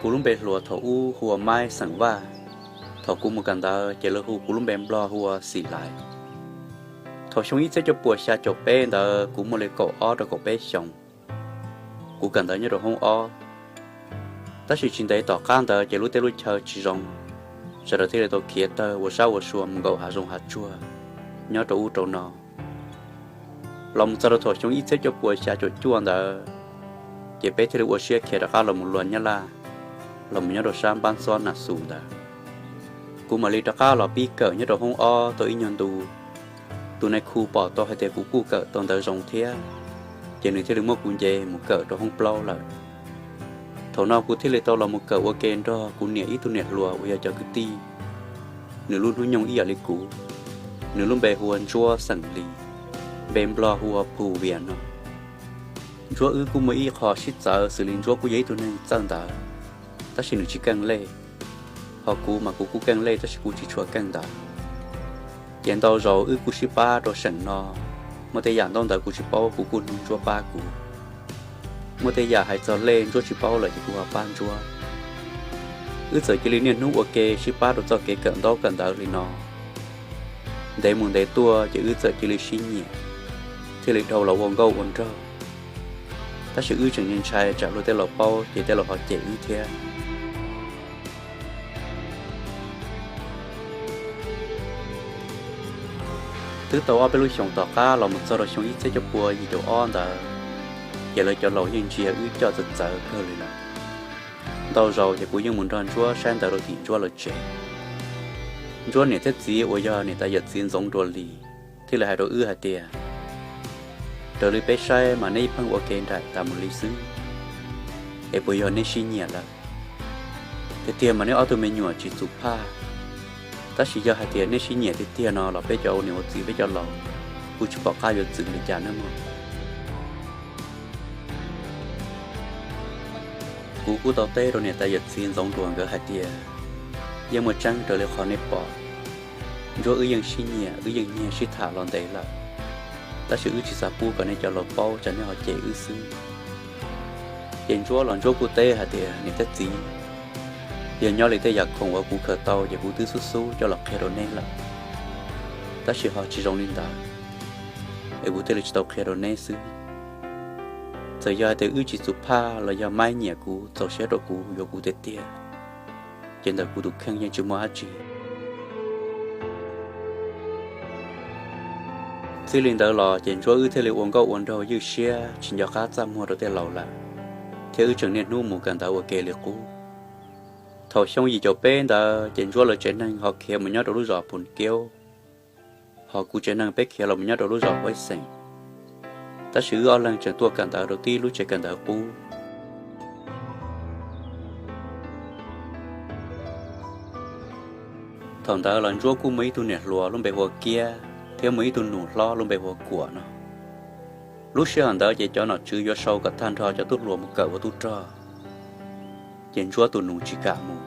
Kuv lub npe hluas thaum ub hu ua Maib xeem Vaj. Thaum kuv mus kawm ntawv ces lawv hu kuv lub npe Nplog hu ua Xim Laiv. Thaum xyoo ib txhiab cuaj puas xya caum peb ntawd kuv muaj li kaum ob rau kaum peb xyoos. Kuv kawm ntawv nyob rau hoob ob. Tab sis tsis ntev tom qab ntawd ces lub teb lub chaw tsis zoo, sawv daws thiaj li tau khiav tawg ua sab ua sua mus nkaum hav zoov hav tsuag nyob rau ub rau no. Los mus txog rau thaum xyoo ib txhiab cuaj puas xya caum cuaj ntawd, ces peb thiaj li ua siab khiav rov qab los mus luag Nyab Laj, los mus nyob rau sab Npab Ntxob Nas Xus ntawd. Kuv mam li rov qab los pib kawm nyob rau hoob ob tau ib nyuag ntu. Tus nais khu pom tau hais tias kuv kuj kawm tau ntawv zoo thiab, ces nws thiaj li muab kuv nce mus kawm rau hoob plaub lawm. Thaum no kuv thiaj li tau los mus kawm ua ke nrog kuv niam ib tug niam hluas uas yog cov kwv tij. Nws lub hnub nyoog ib yam li kuv, nws lub npe hu ua Ntsuab xeem Lis, npe Nplog hu ua Phu Vias no. Ntsuab wb kuj muaj ib qho sib txawv xws li Ntsuab kuj yog ib tug neeg txawj ntawv, tab sis nws tsis keej lej. Ho kuv mas kuv kuj keej lej tab sis kuv tsis tshua keej ntawv. Ces ntau zaus wb kuj sib pab rau seem no, muaj tej yam ntaub ntawv kuv tsis paub kuv kuj nug Ntsuab pab kuv. Muaj tej yam hais txog lej Ntsuab tsis paub lawm ces kuv ho pab Ntsuab. Wb txawm cia li niaj hnub ua ke sib pab rau txoj kev kawm ntaub kawm ntawv li no. Ntev mus ntev tuaj ces wb txawm cia li sib nyiam, thiaj li dhau los ua nkauj ua nraug. Tab sis wb tseem ntshai tsam luag tej laus paub ces tej laus ho cem wb thiab. Twb tau ob peb lub xyoos tom qab los mus txog rau xyoo ib txhiab cuaj pua yim caum ob ntawd, ces lawv cov laus yeej ntsia wb coj txawv txawv kawg li lawm. Ntau zaus ces kuv yeej mus nrog Ntsuab saib ntawv rau tim Ntsuab lawv tsev. Ntsuab niam thiab txiv uas yog niam tais yawm txiv Ntxoov Dua Lis thiaj li hais rau wb hais tias, raws li peb saib mas neb ib pheej ua ke nraim tas mus li xwb, es puas yog neb sib nyiam lawm? Tiag tiag mas neb ob tug me nyuam tsis txum phaj, tab sis yog hais tias neb sib nyiam tiag tiag no los peb cov ua niam ua txiv peb cov laus kuj tsis pom qab yuav txwv li cas nawb mog. Kuv kuj tau teb rau niam tais yawm txiv Ntxoov Dua nkawd hais tias, yeej muaj tseeb raws li qhov nej pom, Ntsuab wb yeej sib nyiam wb yeej nyiag sib tham los ntev lawm, tab sis wb tsis xav pub kom nej cov laus paub tsam nej ho cem wb xwb. Ces Ntsuab los Ntsuab kuj teb hais tias, niam thiab txiv, yog nyob li tej yam khoom uas kuv khaws tau ces kuv twb xub xub coj los qhia rau neb lawm, tab sis ho tsis zoo li ntawd, es kuv thiaj li tsis tau qhia rau neb xwb. Txawm yog hais tias wb tsis txum phaj los yog Maib nyiam kuv txaus siab rau kuv yuav kuv tiag tiag, ces ntawm kuv tus kheej yeej tsis muaj dab tsi. Txij li ntawd los ces Ntsuab wb thiaj li ua nkauj ua nraug ywj siab tsis nco qab txaj muag rau tej laus lawm, thiab wb tseem niaj hnub mus kawm ntawv ua ke li qub. Thaum xyoo yim caum peb ntawd ces Ntsuab lawv tsev neeg ho khiav mus nyob rau lub zos Pus Kiaub, ho kuv tsev neeg peb khiav los mus nyob rau lub zos Huaib Xeem. Tab sis wb ob leeg tseem tuaj kawm ntawv rau tib lub tsev kawm ntawv qub. Thaum ntawd los Ntsuab kuj muaj ib tug niam hluas lub npe hu ua Kiab thiab muaj ib tug nus hlob lub npe hu ua Kuam no. Lub sij hawm ntawd ces cov nom tswv yuav sau kom tag nrho cov tub hluas mus kawm ua tub rog, ces Ntsuab tus nus tsis kam mus.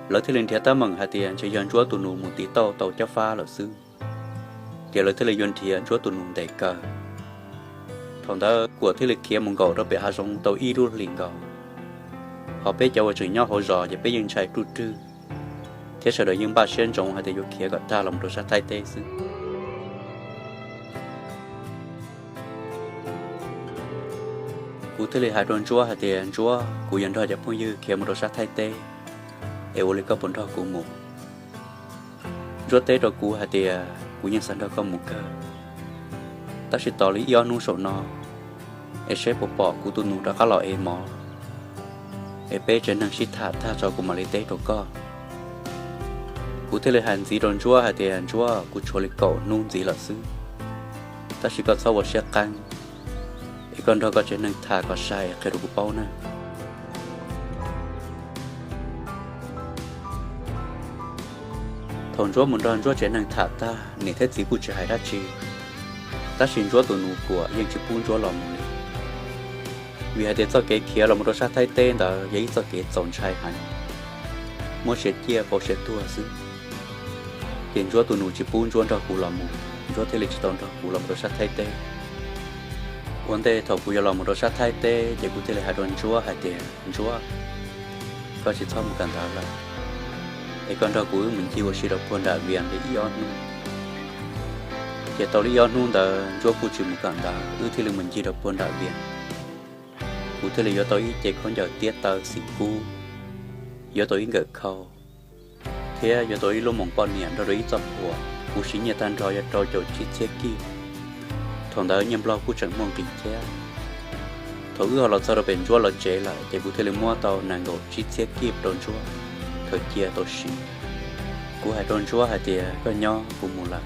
Lawv thiaj li nrhiav teeb meem hais tias ntshe yog Ntsuab tus nus mus tiv tauj tau cob fab lawm xwb, ces lawv thiaj li yuav nrhiav Ntsuab tus nus ntes kaw. Thaum ntawd Kuam thiaj li khiav mus nkaum rau pem hav zoov tau ib lub hlis nkaus, ho peb cov uas tseem nyob hauv zos ces peb yeej ntshai ruj rwg, thiab sawv daws yeej npaj siab ntsoov hais tias yuav khiav kom tag los rau sab Thaib teb xwb. Kuv thiaj li hais rau Ntsuab hais tias, Ntsuab, kuv yuav nrog cov phooj ywg khiav mus rau sab Thaib teb, es ua li koj puas nrog kuv mus? Ntsuab teb rau kuv hais tias, kuv yeej xav nrog koj mus kawg, tab sis tos li ib ob hnub saum no, es seb puas pom kuv tus nus rov qab los ev mov, es peb tsev neeg sib tham tag tso kuv mam li teb rau koj. Kuv thiaj li hais ntxiv rau Ntsuab hais tias, Ntsuab, kuv tshuav li kaum hnub ntxiv lawm xwb, tab sis koj txhob ua siab qeeb, es koj nrog koj tsev neeg tham kom sai qhia rau kuv paub na. Thaum Ntsuab mus nrog Ntsuab tsev neeg tham tag, niam thiab txiv kuj tsis hais dab tsi, tab sis Ntsuab tus nus Kuam yeej tsis pub Ntsuab los mus li. Vim hais tias txoj kev khiav los mus rau sab Thaib teb ntawd yog ib txoj kev txaus ntshai heev, muab siav ciaj pauv siav tuag xwb. Ces Ntsuab tus nus tsis pub Ntsuab nrog kuv los mus, Ntsuab thiaj li tsis tau nrog kuv los mus rau sab Thaib teb. Ua ntej thaum kuv yuav los mus rau sab Thaib teb ces kuv thiaj li hais rau Ntsuab hais tias, Ntsuab, koj tsis txhob mus kawm ntawv lawm, es koj nrog kuv wb mus ncig ua si rau puag nram Vias li ib ob hnub. Ces tau li ib ob hnub ntawd Ntsuab kuj tsis mus kawm ntawv, wb thiaj li mus ncig rau puag nram Vias. Kuv thiaj li yuav tau ib ce khaub ncaws tiab taw xim kub, yuav tau ib nkawm khau, thiab yuav tau ib lub moos poj niam nrog rau ib txoj phuam, kuv siv nyiaj tag nrho yog rau caum tsib txhiab kib. Thaum ntawd nyiaj Nplog kuj tseem muaj nqis thiab. Thaum wb ho los txog rau pem Ntsuab lawv tsev lawm ces kuv thiaj li muab tau nees nkaum tsib txhiab kib rau Ntsuab khaws cia tau siv. Kuv hais rau Ntsuab hais tias, koj nyob, kuv mus lawm,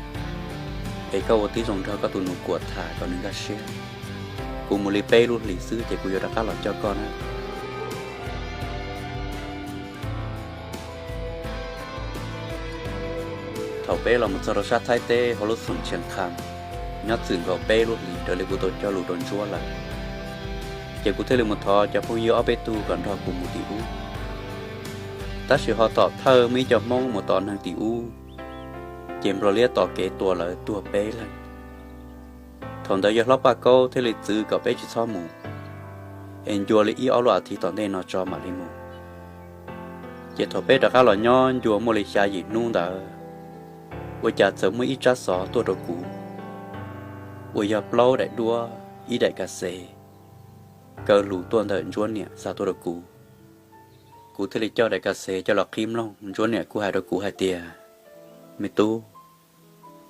es koj ua tib zoo nrog koj tus nus Kuam tham kom nws nkag siab. Kuv mus li peb lub hlis xwb ces kuv yuav rov qab los coj koj na. Thaum peb los mus txog rau sab Thaib teb hauv lub xoom Tshias Kham, nyob txwm nkaus peb lub hlis raws li kuv tau cog lus rau Ntsuab lawm, ces kuv thiaj li mus thov cov phooj ywg ob peb tug kom nrog kuv mus tim ub. Tab sis ho tom thawj muaj ib co Hmoob mus tos neeg tim ub, ces Nplog liab tos kev tua lawv tuag peb leeg. Thaum ntawd yawg hlob Paj Kaub thiaj li txwv kom peb tsis txhob mus, es ncua li ib ob lub as thiv tom ntej no tso mam li mus. Ces thaum peb rov qab los nyob ncua muaj li xya yim hnub ntawd, ua cas txawm muaj ib tsab xov tuaj rau kuv, uas yog plaub daim duab ib daim kas xev, kaw lus tuaj ntawm Ntsuab niam xa tuaj rau kuv. Kuv thiaj li coj daim kas xev coj los qhib mloog, Ntsuab niam kuj hais rau kuv hais tias, me tub,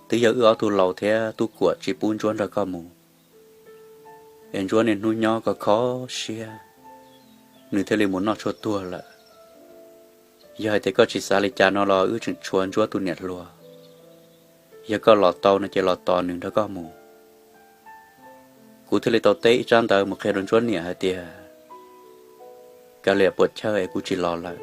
twb yog wb ob tug laus thiab Tub Kuam tsis pub Ntsuab nrog koj mus. Es Ntsuab niaj hnub nyob kho kho siab, nws thiaj li mus noj tshuaj tuag lawm. Yog hais tias koj tsis xav li cas no los wb tseem tshuav Ntsuab tus niam hluas, yog koj los tau no ces los tos nws nrog koj mus. Kuv thiaj li tau teb ib tsab ntawv mus qhia rau Ntsuab niam hais tias, kav liam puam chawj es kuv tsis los lawm.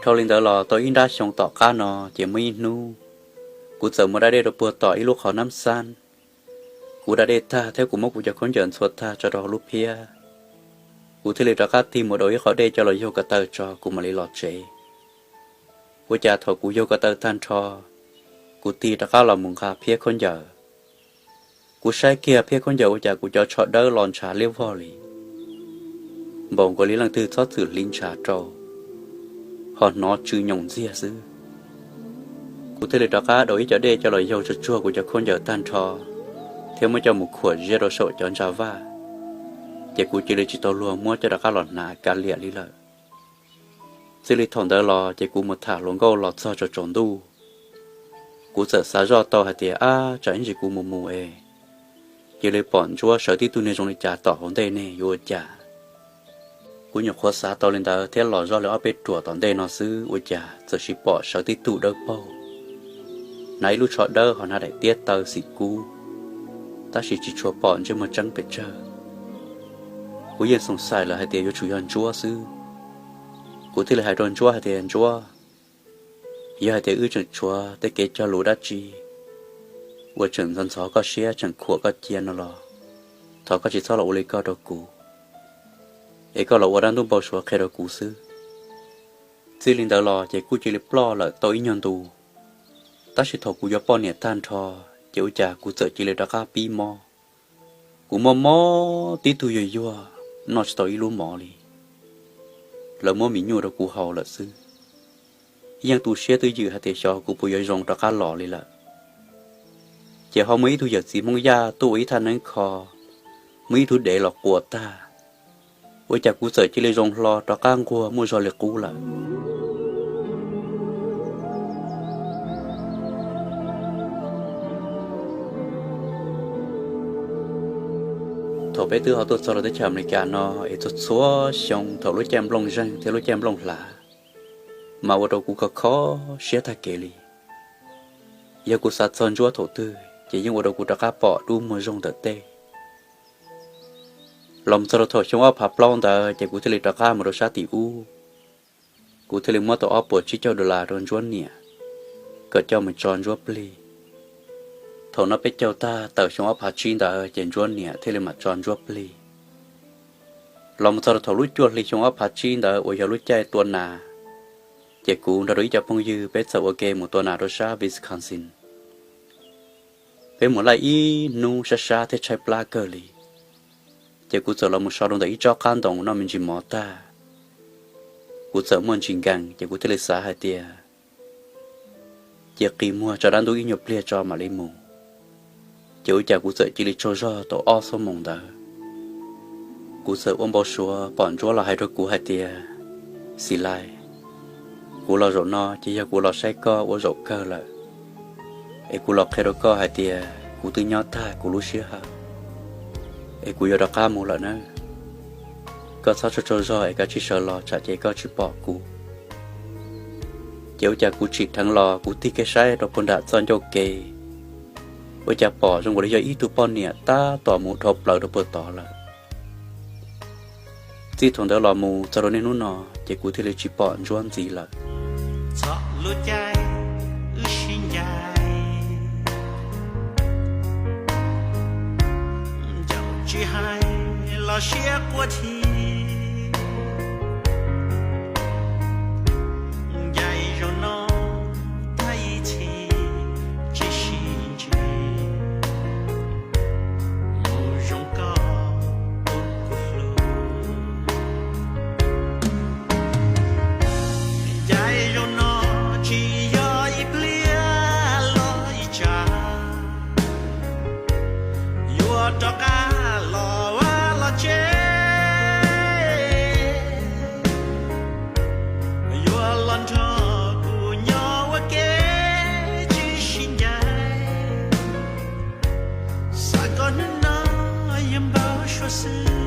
Dhau li ntawd los tau ib nrab xyoo tom qab no ces muaj ib hnub, kuv txawm mus da dej rau puag tom ib lub qhov nab xab. Kuv da dej tag thiab kuv muab kuv cov khaub ncaws ntxhua tag tso rau hauv lub phiab, kuv thiaj li rov qab tig mus daus ib qho dej coj los yaug ko taw tso kuv mam li los tsev. Ua cas thaum kuv yaug ko taw tag nrho, kuv tig rov qab los mus nqa phiab khaub ncaws. Kuv saib kiag phiab khaub ncaws ua cas kuv cov tsho dawb los ntshav liab vog li, npaum nkaus li leej twg txhob txwm hliv ntshav rau, ho hnov tsw nyoos ntxiag xwb. Kuv thiaj li rov qab daus ib co dej coj los yaug tsuag tsuag kuv cov khaub ncaws tag nrho, thiab muab coj mus khuam ziab rau saum cov ntsa vaj, ces kuv cia li tsis tau luag muab coj rov qab los hnav kav liam li lawm. Txij li thaum ntawd los ces kuv mus tham hluas nkauj los txog tsaus tsaus ntuj, kuv txawm xav zoj tau hais tias, ab, tsam ib ntsis kuv mus mus es cia li pom Ntsuab sawv tib tug niag zoo li cas tom hauv ntej ne yuav ua cas. Kuv nyuam qhuav xav tau li ntawd thiab los zoj li ob peb ruam tom ntej no xwb ua cas txawm sis pom sawv tib tug dawb paug, hnav ib lub tsho dawb ho hnav daim tiab taw xim kub, tab sis tsis tshua pom ntsej muag tseeb pes tsawg. Kuv yeej xoom xaim lawm hais tias yuav tsum yog Ntsuab xwb. Kuv thiaj li hais rau Ntsuab hais tias, Ntsuab, yog hais tias wb tseem tshuav tej kev cog lus dab tsi uas tseem ntxhov ntxhov koj siab tseem khuam koj cia no los, thov koj tsis txhob los ua li ko rau kuv, es koj los ua dab ntub npau suav qhia rau kuv xwb. Txij li ntawd los ces kuj cia li ploj lawm tau ib nyuag ntu, tab sis thaum kuv yuav poj niam tag nrho, ces ua cas kuv txawm cia li rov qab pib mob. Kuv mob mob tib tug yuag yuag, noj tsis tau ib lub mov li, lawv muab mis nyuj rau kuv haus lawm xwb. Yeej tu siab twj ywm hais tias xyov kuv puas yuav zoo rov qab los li lawm. Ces ho muaj ib tug yawm txiv Hmoob Yaj tuaj ua ib thaj neeb kho, muaj ib tug dev los quas tag, ua cas kuv txawm cia li zoo hlo rov qab nquag muaj zog li qub lawm. Thaum peb twb ho tuaj txog rau teb chaws Amelikas no es txhua txhua xyoo thaum lub caij nplooj zeeg thiab lub caij nplooj hlav, mas ua rau kuv kho kho siab tag kev li. Yog kuv xav txog Ntsuab thaum twg ces yeej ua rau kuv rov qab pom dub muag zoo ntawm tej. Los mus txog rau thaum xyoo ob phav plaub ntawd ces kuv thiaj li rov qab mus rau sab tim ub. Kuv thiaj li muab tau ob puas tsib caug dollar rau Ntsuab niam kom coj mus tso Ntsuab plig. Thaum no peb caug tag tawm xyoo ob phav tsib ntawd ces Ntsuab niam thiaj li mam tso Ntsuab plig. Los mus txog rau thaum lub cuaj hli xyoo ob phav tsib ntawd uas yog lub caij tua nas, ces kuv nrog rau ib co phooj ywg peb txawm ua ke mus tua nas rau sab Wisconsin. Peb mus laij ib hnub sab sab thiab tshaib plab kawg li, ces kuv txawm los mus so rau ntawm ib tsob qab ntoo noj me ntsis mov tag, kuv txawm muaj ntsis nkees ces kuv thiaj li xav hais tias cia qi muag tso dab ntub ib nyuag pliag tso mam li mus. Ces ua cas kuv txawm cia li tsaug zog tau ob xuab moos ntawd, kuv txawm ua npau suav pom Ntsuab los hais rau kuv hais tias, Xis Lais, kuv los zaum no ces yog kuv los saib koj ua zaum kawg lawm, es kuv los qhia rau koj hais tias kuv twb nyob tag kuv lub sij hawm, es kuv yuav rov qab mus lawm nawb. Koj txhob tsaug tsaug zog es kav tsij sawv los tsam ces koj tsis pom kuv. Ces ua cas kuv tsim dheev los kuv tig kiag saib rau puag nram txoj ncauj kev, ua cas pom zoo nkaus li yog ib tug poj niam tab tom mus dhau plaws rau puag tod lawm. Txij thaum ntawd los mus txog rau niaj hnub no, ces kuv thiaj li tsis pom Ntsuab ntxiv lawm. Txog lub caij wb sib ncaim, ncaum tsis hais los siab quaj thi. Ncaim zaum no tag ib txhis tsis sib ntsib, mus zoo koj tus kuv hlub. Ncaim zaum no tsis yog ib pliag los ib tsam, yuav rov qab los vaj los tsev, yuav los nrog kuv nyob ua ke tsis sib ncaim. Xav koj hnub no yog npawg suav xwb.